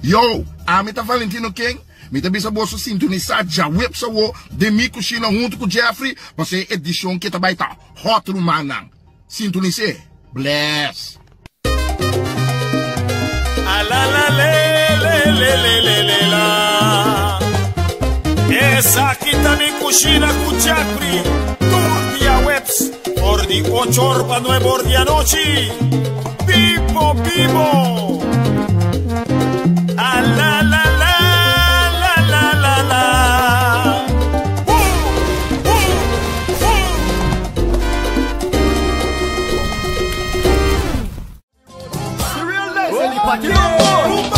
Yo, ami ta Valentino King, mi ta bisa boso sintonisá djaweps awo den Mi Kushina huntu ku Jeffrey pasobra e edishon ke ta bai ta hot rumannan. Sintonis'é. Bless! Alalale'lelelelelelá Esaki ta mi kushina ku Jeffrey tur diaweps for di ocho or pa nuebe or di anochi. Bibo bibo! Alalalalalala Hu hu hu!